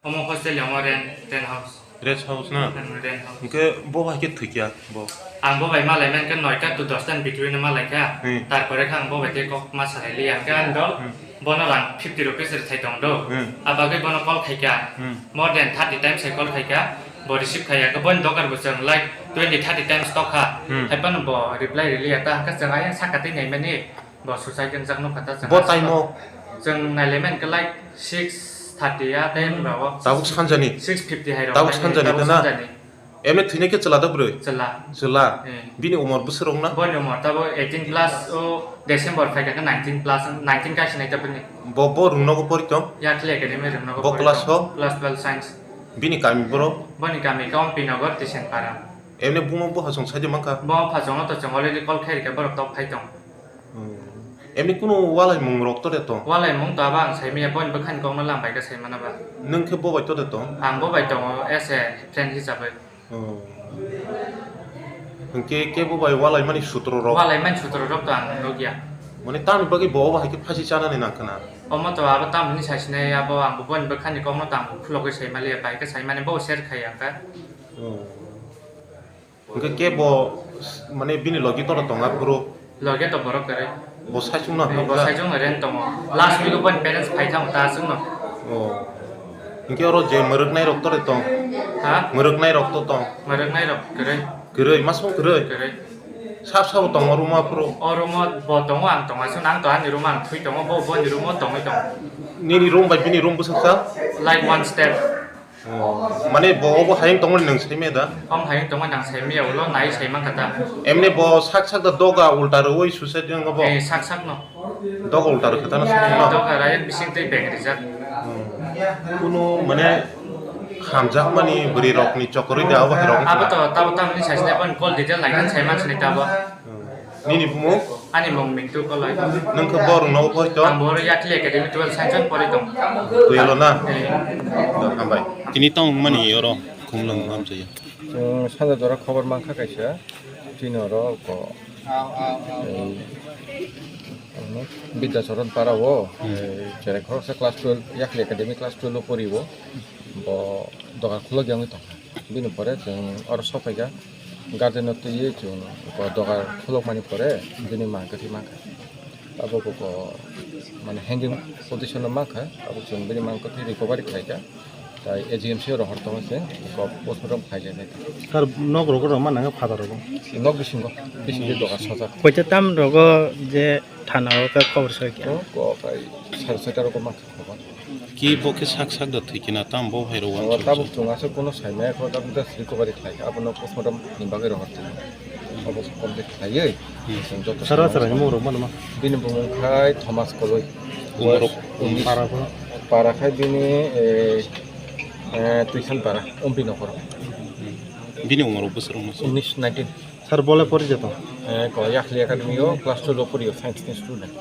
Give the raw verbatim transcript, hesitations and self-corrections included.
Omo hostel ya, omo rent, rent house. Rest house na? Hmm, rent house. Hwnkhe bo bai khe thwikya bo? Ang bo bai malai mankha noita to dosta ni between o malaikha. Hmm. Tarpore khe ang bo bai tei kok ma salai liya. Hwnkhe ang dol, hmm, bono rang fifty rupees rwthai tong do. Hmm. Abagwi bono call khaikha. Hmm. More than thirty times hai call khaikha. Bo receive khaiya. Khe bono dogar bo chwng like twenty thirty times tokha. Hmm. Hai phano bo reply rwliya. Ta hwnkhe chwng ayang saka tei naimani. Bo suicide wngjak nukha ta chwng. Bo time o? Chwng nailaimani khe like six thirty ya time rok. Tabuk sanjani? Six fifty hai rok. Tabuk sanjani ta na? Tabuk sanjani. Emne thwinai khe chwla da bwrwi? Chwla. Chwla? Eh. Bini umor bwswk rok na? Boni umor tabo eighteen plus o December phaikha khe nineteen plus, nineteen kaisinai ta bini. Bo, bo Rungnogo pori tong? Yakli Academy Rungnogo pori tong. Bo class o? Class twelve science. Bini kami borok? Boni kami khe Ompinagar Tisenpara. Emne buma bo hasong saidi mankha? Bo phasongo to chwng already call khairikha borok tok phai tong. Hmm. Emni kunu walaimung rok to de tong? Walaimung to abo ang saimanya, boini bwkhani kokno lambai khe saimana ba. Nwng khe bo bai to de tong? Ang bo bai tongo as a friend hisabai. Hmm. Hwnkhe kebo bai walaimani sutro rok? Walaimani sutro rok to ang nukya. Mane tamni bagwi bo obo hai khe phasi chanani nang khna? Omo to abo tamni saisinai, abo ang bo boini bwkhani kokno to ang bo khulogwi saimaliya, bai khe saimani bo share khai ang khe. Hmm. Hwnkhe kebo, mane, bini logi toro tonga phuru? Logi to borok kwrwi. Bo saichung no hamjak? Bo saichung no rent tongo. Last week o boni parents phai thango ta aswk no. Oh. Hwnkhe oro je mwrwknai rok tore tong? Ha? Mwrwknai rok to tong? Mwrwknai rok kwrwi. Kwrwi, masong kwrwi? Kwrwi. Sab sabo tongo room o phuru? O room o bo tongo, ang tongo. Aswk no ang to ani room o ang thwi tongo, bo boni room o tongwi tongo. Nini room bai bini room bwswk sa? Like one step. Oh, mane bo obo hayung tongmani nwng saimaya da? Om hayung tongmani ang saimaya, ulo nai saimang kha ta. Emne bo sak sak da doga ulta rwui suicide wngkha bo? Eh, sak sak no. Doga ulta rwkha ta na sak no? Doga rayang bising tei beng rijak. Hmm. Kunu mane hamjakmani bwrwi rokni chokrwi da obo hai rok wngkha? Abo to tabo tamni saisne, boni call detail naikhe saimang sini tabo. Hmm. Nini bumung? Ani mung Mintu Koloi. Nwng khe bo rwngno pori tong? Ang bo oro Yakli Academy twelve science o pori tong. Twelve o na? Eh. Do, hambai. Tini tong mani oro khumlwng hamjaya. Chwng sanja jora khobor mankha kaisa. Chini oro ko, ei, Bidyacharan para o, hmm, eh, cherai khoroksa class twelve, Yakli Academy class twelve o pori o. Bo dogar khulok yangwi tongkha. Bini pore chwng oro sokphaikha, guardian no twiwi chwng ko dogar khulokmani pore bini mang kwthwi mankha. Abo bo ko, mane, hanging position o mankha, abo chwng bini mang kwthwi recovery khlaikha. Tai A G M C o rohor tongo se, ko postmortem khlaijak nai. Sir, nok rogo rok ma nangkha phataro? Nok bisingo, bisingo dogar sajak. Koita tam rogo je thana o khe kobor soi khe? O, ko kai sare soita rogo mankha. Ki bo khe sak sak da thwi kena tam bo hai rw uansuk. Abo tabuk chwng aswk kuno sai maya kho, tabuk just recovery khlai kha, abono postmortem ni bagwi rohor tong. Obo complete khlaiwi, hmm, chwng joto. Sara sara ni mung rok mano ma? Bini bumung khai Thomas Koloi. Umor rok? Unis. Para pho? Para khai bini, eh, eh, Tuisan para, Umpi Nokoro. Bini umor rok bwswk rok no? Unis, nineteen. Sir, bole pori jeto? Eh, ko Yakli Academy o class twelve o pori o, science ni student.